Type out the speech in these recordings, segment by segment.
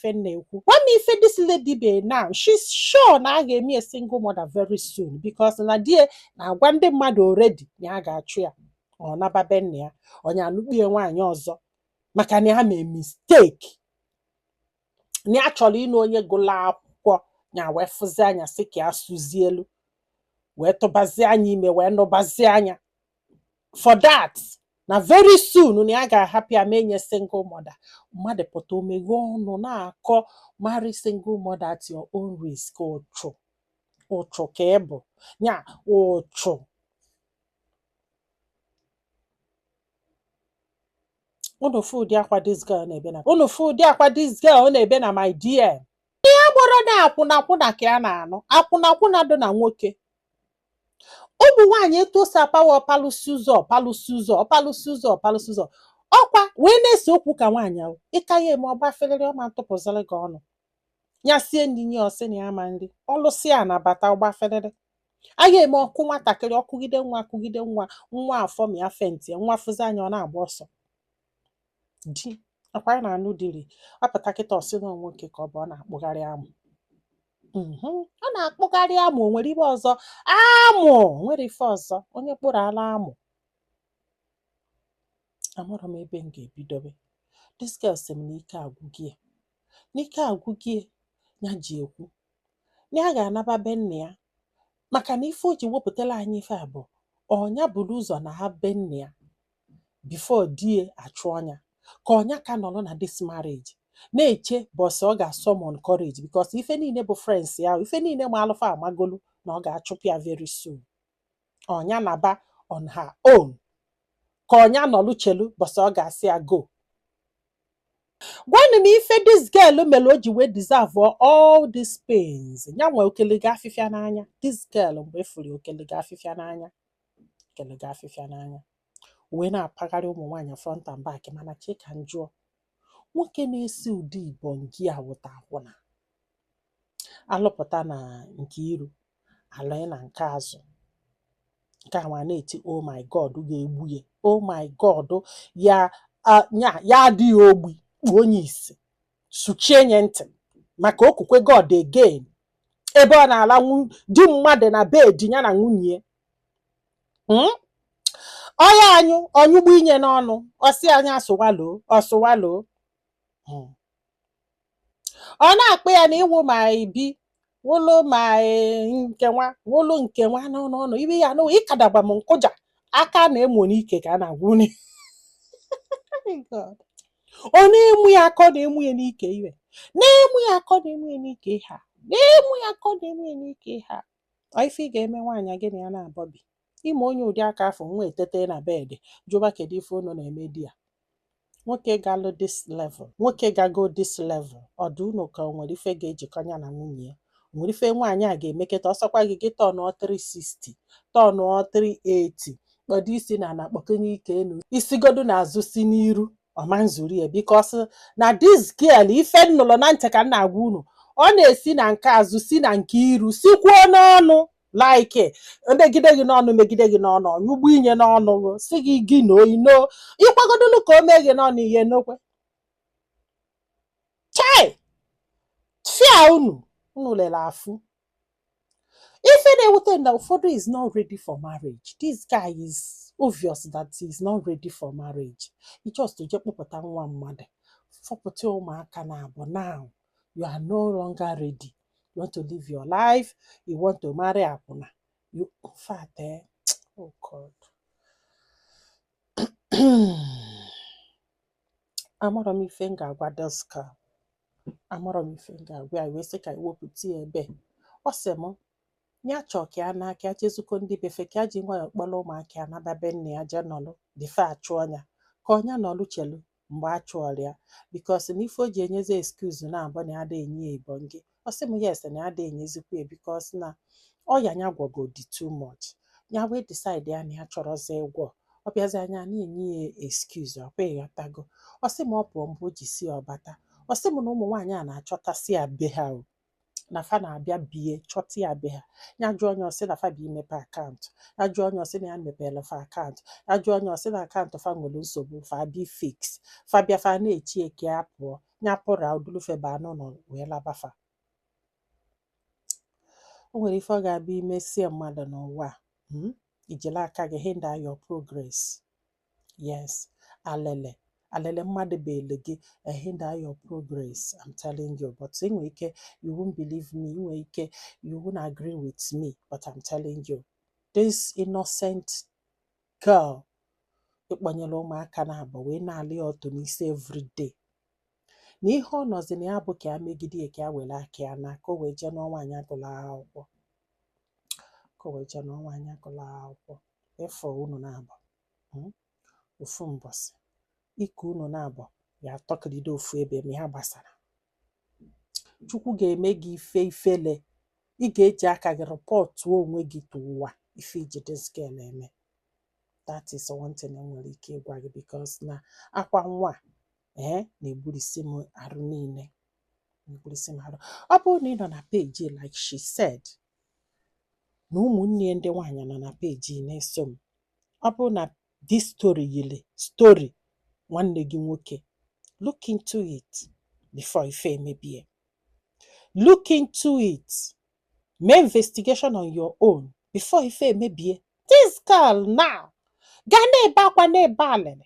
Ife m na-ekwu, gwa m ife this lady be now. She's sure na a ga-eme a single mother very soon, because na di ya na-agwa ndị mmadụ already na ya ga-achụ ya, ọ naba be nna ya, onye anụkpue nwaanyị ọzọ, maka na ya mee mistake na ya chọrọ ịnụ onye gụrụ akwụkwọ. Ya wee fụzie anya sị ka ya sụzie elu wee tụbazie anya ime, wee nụbazie anya for that, na very soon na ya ga-ahapụ ya mee nye single mother. Mmadụ pụta, omeghe ọnụ na-akọ, "Marry single mother at your own risk." Ụchụ, ụchụ ka ị bụ ya, ụchụ. Unu fụ ụdị akwa this girl na-ebe na, unu fụ ụdị akwa this girl na-ebe na my DM. Ihe gbọrọ na akwụna akwụna ka ya na-anụ, akwụna akwụna dị na nwoke. Ụmụ nwaanyị etu o si apawa, ọpalụsi ụzọ, ọpalụsi ụzọ, ọpalụsi ụzọ, ọpalụsi ụzọ, ọkwa wee na-ese okwu ka nwaanyị ahụ ịka ya eme ọgba felere ọma ntụpụzịrị gị ọnụ. Ya sie nri nye, ọsị na ya ma nri ọlụsị a nabata ọgba felere a ga-eme ọkụ nwatakịrị, ọkụgide nwa, akụgide nwa, nwa afọ ma ya fentie nwa fụzi anya, ọ na-agba ọsọ. Di akwa ya na-anụ diri ọpụta kịta, ọsị na nwoke ka ọ bụ, ọ na-akpụgharị amụ. Ọ na-akpụgharị amụ. O nwere ibe ọzọ amụ nwere ife ọzọ onye kpụrụ ala amụ. Amarọ m ebe m ga-ebidobe. This girl sị m na ike agwụgie, n'ike agwụgie ya ji ekwu na ya ga-anaba be nna ya, maka na ife o ji wepụtara anyị ife a bụ ọnya buru ụzọ na ha be nna ya before di ya achụ ọnya, ka ọnya ka nọrọ na this marriage na-eche bọsị ọ ga-summon courage, because ife niile bụ friends ya, ife niile ma alụfa amagolu na ọ ga-achụpụ ya very soon. Ọnya naba on her own, ka ọnya nọlụ chelu bọsị ọ ga-asị ya go. Gwanụ m ife this girl mere o ji wee deserve all these pains. Ya nwe okelega afịfịa n'anya this girl, mgbe efuru okelega afịfịa n'anya, okelega afịfịa n'anya, wee na-apagharị ụmụ nwaanyị front and back. Mana chi ka njụọ, nwoke na-esi ụdị ibongi a wụta akwụna alụpụta na nke iru alụghị na nke azụ, nke a nwa na-eti "Oh my God" ga-egbu ya, "Oh my God" ya nya ya adịghị ogbi, kpuo onye isi, suchie nye ntị maka okwukwe God again, ebe ọ na-ala di mmadụ na bedi ya na nwunye. Ọya anyụ ọnyụgbu inye n'ọnụ, ọsị anya asụwalo ọsụwalo. Ọ na-akpọ ya na ịwụ ma ibi wụlụ ma nke nwa wụlụ nke nwa n'ọnụ ọnụ ibe ya n'ụwa ịkadagba m nkụja aka na-emo n'ike ka a na-agwa unu. God. Ọ na-emu ya aka, ọ na-emu ya n'ike, iwe na-emu ya aka, ọ na-emu ya n'ike ha, na-emu ya aka, ọ na-emu ya n'ike ha. Ọ ife ị ga-eme nwaanyị gị na ya na-abọbi ime onye ụdị aka afọ nwa etete na bed jụba kedu ife unu na-eme di ya. Nwoke galụ this level, nwoke gago this level, ọ dị unu ka o nwere ife ga-ejikọ ya na nwunye ya? O nwere ife nwaanyị a ga-emeketa? Ọsọkwa gị gị tọnụọ 360, tọnụọ 380, kpọdo isi na ana, kpọkenye ike elu, isigodu n'azụ si n'iru, ọma nzuri ya, because na this girl, ife nnụlọ na ntị ka m na-agwa unu, ọ na-esi na nke azụ, si na nke iru, sikwuo n'ọnụ, like megide gị n'ọnụ, megide gị n'ọnụ, ọnyụgbu inye n'ọnụ, si gị gị na oyi no ịkwagodolu ka o mee gị n'ọnụ ihe n'okwe chai fia unu unu lere afụ. Ife na-ewute na ụfọdụ is not ready for marriage. This guy is obvious that he is not ready for marriage. He just je kpụpụta nwa mmadụ, fọpụta ụmụaka na abụ. Now you are no longer ready. You want to live your life, you want to marry akwụna. You, in fact, oh God, amarọ m ife m ga-agwa this girl, amarọ m ife m ga-agwa ya. Wee sị ka ewepụta ya ebe ọ sị m ya chọọ ka ya n'aka ya jezukọ ndị befe, ka ya ji nwayọọ kpọrọ ụmụaka ya naba be nna ya, jee nọlụ before achụọ ya, ka ọnya nọlụ chelu mgbe a chụọrọ ya, because na ife o ji enyezi excuse na abụ na ya ada enye ya ibongi. Ọ sị m yes, na ya ada enyezikwa ya, because na ọya ya gwọgo dị too much. Ya wee decide ya na ya chọrọzi ịgwọ, ọ bịazi anya na-enye ya excuse ọkwa ịghọtago. Ọ sị m ọ pụọ mgbe o ji si ya ọbata. Ọ sị m na ụmụ nwaanyị a na-achọtasị ya be ha, o na fa na-abịa bie chọta ya be ha. Ya jụọ onye, ọsị na fa bi imepe akaụntụ. Ya jụọ onye, ọsị na ya mepere fa akaụntụ. Ya jụọ onye, ọsị na akaụntụ fa nwere nsogbu, fa bi fix. Fa bịa, fa na-echi eke ya pụọ. Nya pụrụ odulufe baa n'ụlọ wee labafa. O nwere ife ọ ga-abịa imesie mmadụ n'ụwa a, ijiri aka gị hinder your progress. Yes, alele alele mmadụ beele gị hinder your progress, I'm telling you. But ị nwere ike you won't believe me, ị nwere ike you won't agree with me, but I'm telling you, this innocent girl ịkpọnyere ụmụaka na-abụ wee na-alị ya ọtụ n'isi everyday na ihe ọ nọzi na ya bụ ka ya megide ya, ka ya were aka ya na ka o wee jee n'ọnwa anyị agụla akwụkwọ, ka o wee jee n'ọnwa anyị agụla akwụkwọ. Ịfọ unu na-abụ ofu mbọsị ike unu na-abụ ya atọkịrịdo ofu ebe ma ya gbasara. Chukwu ga-eme gị ife ifele, ị ga-eji aka gị rịpọtụọ onwe gị tụ ụwa ife iji this girl eme. That is one thing m nwere ike ịgwa gị, because na akwa nwa a na-egburisi m arụ niile, na-egburisi m arụ. Ọ bụrụ na ị nọ na page, like she said, na ụmụnne ya ndị nwaanyị nọ na page na-eso m, ọ bụrụ na this story yiri story nwanne gị nwoke, look into it before ife emebie. Look into it, mee investigation on your own before ife emebie. This girl now ga na-ebe akwa, na-ebe alịrị,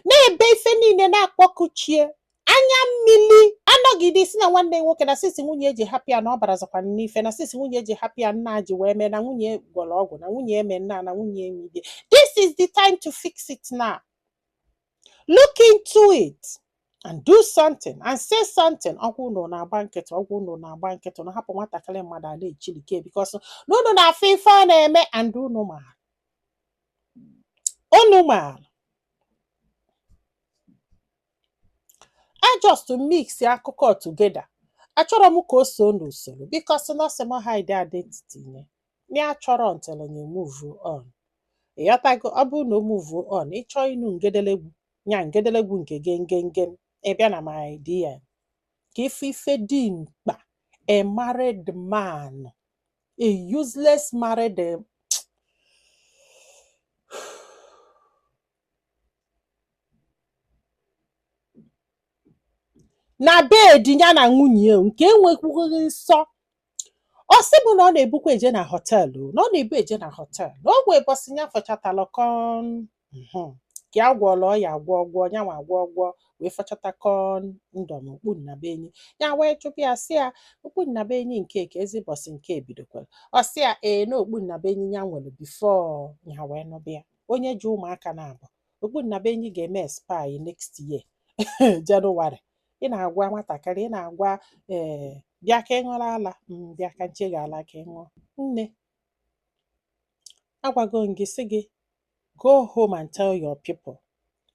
na-ebe ife niile, na-akpọkuchie anya mmili, anọgide isi na nwanne nwoke na sisi nwunye eji hapụ ya na ọ barazakwa n'ife na sisi nwunye eji hapụ ya nna ji wee mee na nwunye gwọrọ ọgwụ na nwunye eme nna na nwunye emibie. This is the time to fix it now. Look into it and do something and say something. Ọgwụ unu na-agba nkịtị, ọgwụ unu na-agba nkịtị na hapụ nwatakịrị mmadụ a na-echilike, because na unu na-afụ ife ọ na-eme and unu maara, unu maara. I just mix akụkọ together. Achọrọ m ka o so n'usoro, because na ọsị m hide identity nye ya achọrọ until you move on. Ịghọtago? Ọ bụrụ na o move on, ị chọọ ịnụ ngedelegwu nya ngedelegwu nke gengenge, ị bịa na my DM ka ife ife dị mkpa. A married man, a useless married na bed ya na nwunye nke enwekwughị nsọ. Ọ sị bụ na ọ na-ebukwa eje na họteelụ, na ọ na-ebu eje na họteelụ na ogwe bọsị ya fọchatalụ kọn ka ya gwọọlụ ọya gwọ gwọ ya nwa gwọ gwọ wee fọchata kọndọm okpu nnabenyi ya, wee chụpụ ya sị ya okpu nnabenyi nke ka ezi bọsị nke ebidokwara. Ọ sị ya ee na okpu nnabenyi ya nwere before ya wee nụbịa onye ji ụmụaka na-abụ okpu nnabenyi ga-eme expire next year January. Ị na-agwa nwatakịrị, ị na-agwa ee bịa ka ị ṅụrụ ala, bịa ka nche gị ala ka ị ṅụọ. Nne, agwago m gị sị gị go home and tell your people,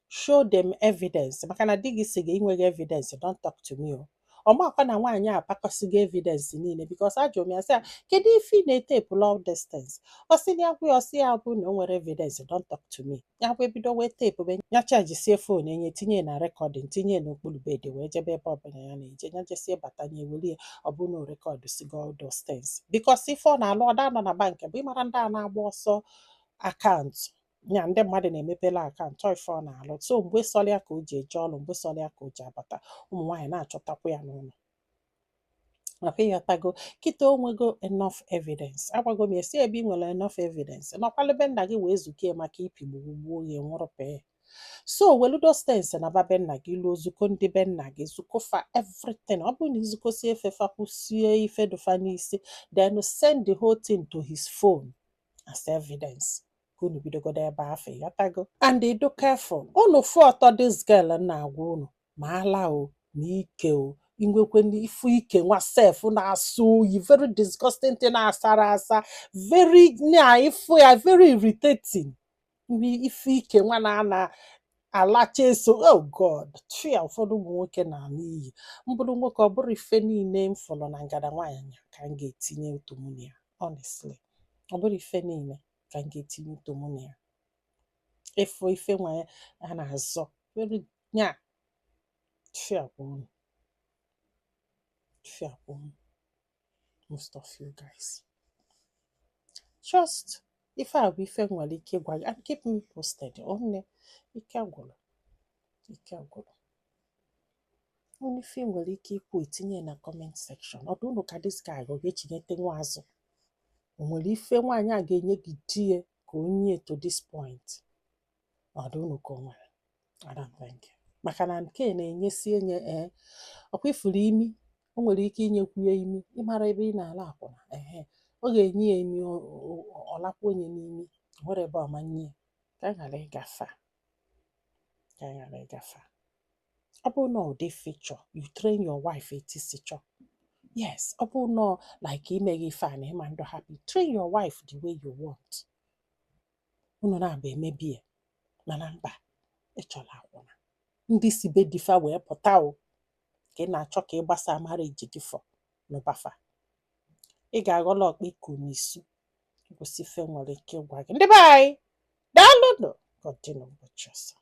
show them evidence, maka na di gị sị gị inweghị evidence, don't talk to me o. Ọ makwa na nwaanyị a apakọsigo evidence niile, because ajụrụ m ya sị ya kedu ife ị na-etepụla all these things. Ọ sị na ya gwa ya, ọ sị ya bụ na o nwere evidence, don't talk to me. Ya bụ ebido wee teepụ ya chajisie phone enye tinye na recording, tinye n'okpuru bed wee jebe ebe ọbụla ya na-eje. Ya jesie bata ya ewere ya, ọ bụ na o record sigo all those things, because ife ọ na-alụ ọ da nọ na bank bụ ịmara ndị a na-agba ọsọ akaụntụ ya, ndị mmadụ na-emepela akaụntụ ọ ife ọ na-alụ. So mgbe sọlị ya ka o ji eje ọlụ, mgbe sọlị ya ka o ji abata, ụmụ nwaanyị na-achọtakwa ya n'ụlọ. Maka ịghọtago kịta o nwego enough evidence. Agwago m ya si ebe ị nwere enough evidence nọkwalụ be nna gị wee zuke maka ipigbu gbuo ya nwụrụ pee. So welu those things na ba be nna gị luo, zuko ndị be nna gị, zuko fa everything. Ọ bụrụ na izukosie efe fa kwụsie ife dụfa n'isi, then send the whole thing to his phone as evidence ka unu bidogodo ebe afọ. Ịghọtago? And do careful unu fụ ọtọ this girl na-agwa unu ma ala o ma ike o inwekwe ifu ike nwa sef na-asụ oyi, very disgusting thing na-asara asa, very na ifu ya very irritating. Mgbe ifu ike nwa na-ana alacha eso, oh God, tria ụfọdụ ụmụ nwoke na-ana iyi mbụrụ nwoke. Ọ bụrụ ife niile m fụrụ na ngada nwaanyị ka m ga-etinye utu mụ na ya, honestly, ọ bụrụ ife niile ka m ga-etinye utu mụ na ya. Ịfụ ife nwa ya a na-azọ very nya tria unu, tria unu. Most of you guys, just ife a bụ ife m nwere ike ịgwa gị, and keep me posted. Nne, ike gwụrụ, ike gwụrụ. Onye ife ị nwere ike ikwu, etinye na comment section. Ọ dị unu ka this guy ọ ga-echinyete nwa azụ? O nwere ife nwaanyị a ga-enye gị di ya ka onye to this point? Ọ dị unu ka o nwere? I don't think, maka na nke na-enyesi enye. Ee, ọkwa ifuru imi, o nwere ike inyekwu ya imi. Ịmara ebe ị na-ala akwụna, ehe, ọ ga-enye ya imi. Ọ lakwa onye n'imi. O nwere ebe ọma nye ya. Ka a ghara ịgafe a, ka a ghara ịgafe a. Ọ bụrụ na ụdị feature, you train your wife etu isi chọọ. Yes, ọ bụrụ na like imeghe ife a na ịma ndụ happy, train your wife the way you want. Unu na-aba emebi ya. Mana mba, ịchọrọ akwụna ndị si be difa wee pụta o, ka ị na-achọ ka ị gbasa marriage difọ n'ụbafa. Ị ga-aghọla ọkpa iku n'isu. Gosi ife nwere ike ịgwa gị, ndị be anyị. Daalụnụ, ka ọ dị n'ụbọchị ọzọ.